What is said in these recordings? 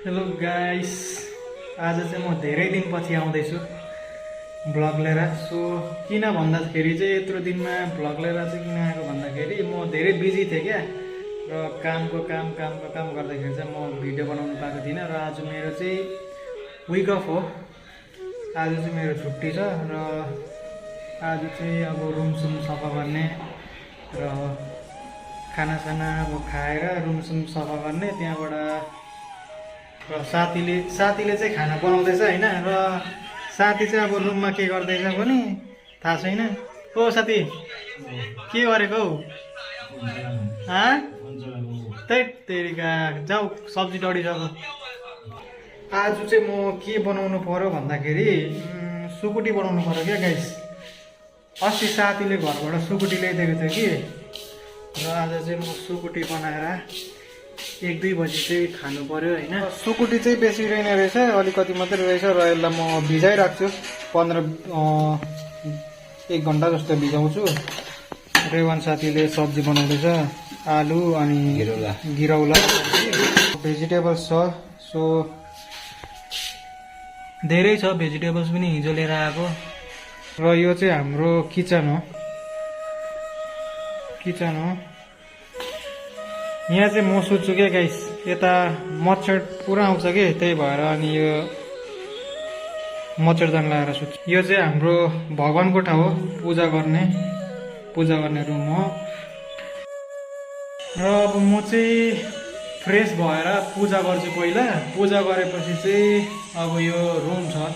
Hello guys, आज चाहिँ म धेरै दिनपछि आउँदैछु भ्लग लिएर। सो किन भन्दाखेरि चाहिँ यत्रो दिनमा भ्लग लिएर चाहिँ किन आएको भन्दाखेरि म धेरै बिजी थिएँ क्या, र कामको काम गर्दाखेरि चाहिँ म भिडियो बनाउनु पाएको थिइनँ। र आज मेरो चाहिँ विक अफ हो, आज चाहिँ मेरो छुट्टी छ। र आज चाहिँ अब रुमसुम सफा गर्ने र खानासाना अब खाएर रुमसुम सफा गर्ने, त्यहाँबाट र साथीले चाहिँ खाना बनाउँदैछ होइन। र साथी चाहिँ अब रुममा के गर्दैछ भने थाहा छैन। ओ साथी, के गरेको हौ? तेरिका जाऊ, सब्जी डढिसक्यो। आज चाहिँ म के बनाउनु पर्यो भन्दाखेरि सुकुटी बनाउनु पर्यो क्या गाइस। अस्ति साथीले घरबाट सुकुटी ल्याइदिएको थियो कि, र आज चाहिँ म सुकुटी बनाएर 1-2 बजी चाहिँ खानु पर्यो होइन। सुकुटी चाहिँ बेसी रहेन रहेछ, अलिकति मात्रै रहेछ। र यसलाई म भिजाइराख्छु, 1 घन्टा जस्तो भिजाउँछु। रेवान साथीले सब्जी बनाउँदैछ, आलु अनि गिरौला भेजिटेबल्स छ। सो धेरै छ भेजिटेबल्स पनि, हिजो लिएर आएको। र यो चाहिँ हाम्रो किचन हो। यहाँ चाहिँ म सोध्छु क्या गाइस, यता मच्छर पुरा आउँछ कि, त्यही भएर अनि यो मच्छरदानी लगाएर सुत्छु। यो चाहिँ हाम्रो भगवानको ठाउँ हो, पूजा गर्ने रुम हो। र अब म चाहिँ फ्रेस भएर पूजा गर्छु। पहिला पूजा गरेपछि चाहिँ अब यो रुम छ,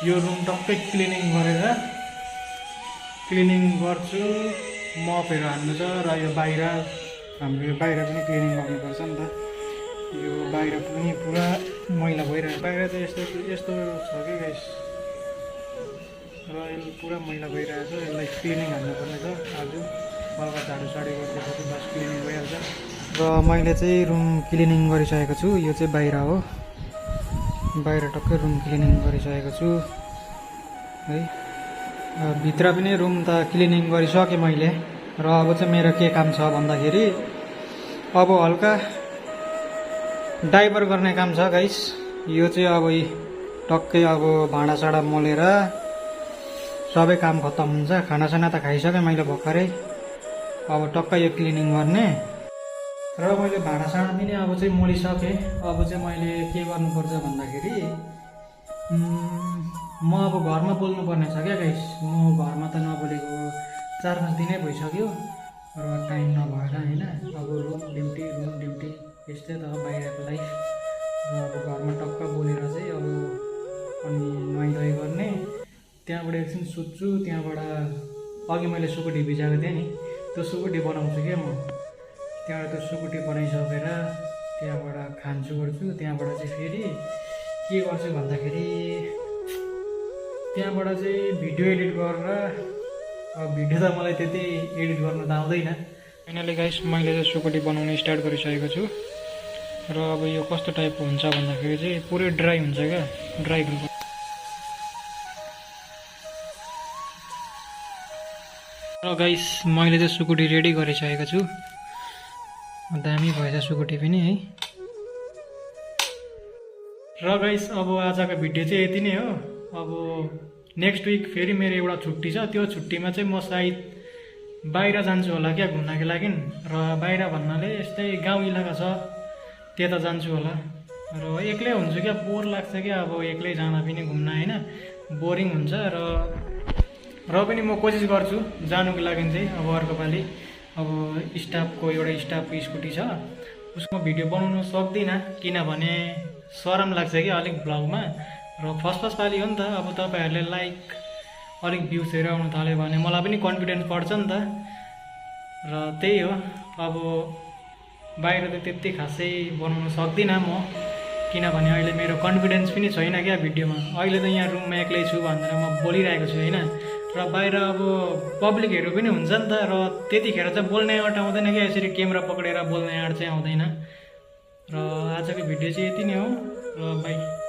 यो रुम टक्कै क्लिनिङ गर्छु। मपहरू हान्नु छ। र यो बाहिर, हाम्रो बाहिर पनि क्लिनिङ गर्नुपर्छ नि त। यो बाहिर पनि पुरा मैला भइरहेको, बाहिर चाहिँ यस्तो छ कि गाइस। र यसले पुरा मैला भइरहेको छ, यसलाई क्लिनिङ हान्नुपर्ने छ। आज हल्का झाडुसाडु गरिदिएपछि बस क्लिनिङ भइहाल्छ। र मैले चाहिँ रुम क्लिनिङ गरिसकेको छु। यो चाहिँ बाहिर हो, बाहिर टक्कै रुम क्लिनिङ गरिसकेको छु है। भित्र पनि रुम त क्लिनिङ गरिसकेँ मैले। र अब चाहिँ मेरो के काम छ भन्दाखेरि अब हल्का डाइपर गर्ने काम छ गाइस। यो चाहिँ अब टक्कै अब भाँडासाँडा मोलेर सबै काम खत्तम हुन्छ। खानासाना त खाइसकेँ मैले भर्खरै, अब टक्कै यो क्लिनिङ गर्ने। र मैले भाँडासाँडा पनि अब चाहिँ मोलिसकेँ। अब चाहिँ मैले के गर्नुपर्छ भन्दाखेरि म अब घरमा बोल्नुपर्ने छ क्या गाइस। म घरमा त नबोलेको 4-5 दिनै भइसक्यो, र टाइम नभएर होइन। अब रुम ड्युटी यस्तै त हो बाहिरको लाइफ। र अब घरमा टक्क बोलेर चाहिँ अब अनि नुहाइधुवाइ गर्ने, त्यहाँबाट एकछिन सुत्छु। त्यहाँबाट अघि मैले सुकुटी भिजाएको थिएँ नि, त्यो सुकुटी बनाउँछु क्या म। त्यहाँबाट त्यो सुकुटी बनाइसकेर त्यहाँबाट खान्छु गर्छु। त्यहाँबाट चाहिँ फेरि के गर्छु भन्दाखेरि त्यहाँबाट चाहिँ भिडियो एडिट गरेर, अब भिडियो त मलाई त्यति एडिट गर्न त आउँदैन। फाइनली गाइस, मैले चाहिँ सुकुटी बनाउन स्टार्ट गरिसकेको छु। र अब यो कस्तो टाइपको हुन्छ भन्दाखेरि चाहिँ पुरै ड्राई हुन्छ क्या, ड्राई ग्रुप। र गाइस, मैले चाहिँ सुकुटी रेडी गरिसकेको छु। दामी भएछ सुकुटी पनि है। र गाइस, अब आजको भिडियो चाहिँ यति नै हो। अब नेक्स्ट विक फेरि मेरो एउटा छुट्टी छ। त्यो छुट्टीमा चाहिँ म सायद बाहिर जान्छु होला क्या, घुम्नको लागि। र बाहिर भन्नाले यस्तै गाउँ इलाका छ, त्यता जान्छु होला। र एक्लै हुन्छु क्या, बोर लाग्छ क्या। अब एक्लै जाँदा पनि घुम्न होइन, बोरिङ हुन्छ। र पनि म कोसिस गर्छु जानुको लागि चाहिँ। अब अर्को पालि अब स्टाफको स्कुटी छ, उसको भिडियो बनाउनु सक्दिनँ, किनभने शरम लाग्छ कि अलिक भ्लगमा। र फर्स्ट पालि हो नि त। अब तपाईँहरूले अलिक भ्युजहरू आउनु थाल्यो भने मलाई पनि कन्फिडेन्स बढ्छ नि त। र त्यही हो, अब बाहिर त त्यति खासै बनाउनु सक्दिनँ म, किनभने अहिले मेरो कन्फिडेन्स पनि छैन क्या भिडियोमा। अहिले त यहाँ रुममा एक्लै छु भनेर म बोलिरहेको छु होइन। र बाहिर अब पब्लिकहरू पनि हुन्छ नि त, र त्यतिखेर चाहिँ बोल्ने आँट आउँदैन क्या, यसरी क्यामेरा पक्रेर बोल्ने आँट चाहिँ आउँदैन। र आजको भिडियो चाहिँ यति नै हो। र बाई।